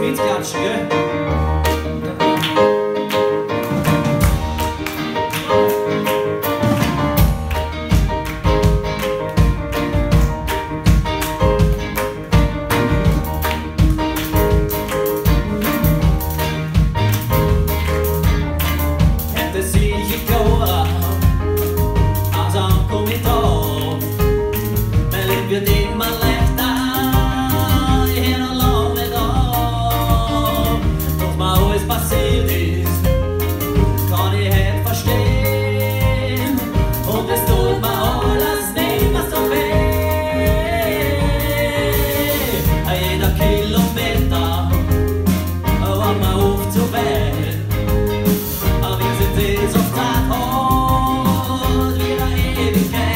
Mitklatschen, gell? Wird immer leichter, ich hör noch lang nicht auf. Was mir alles passiert ist, kann ich heut verstehen. Und es tut mir alles nicht mehr so weh. Jeder Kilometer war mir oft zu weit. Aber wir sind es oft hart wie eine Ewigkeit.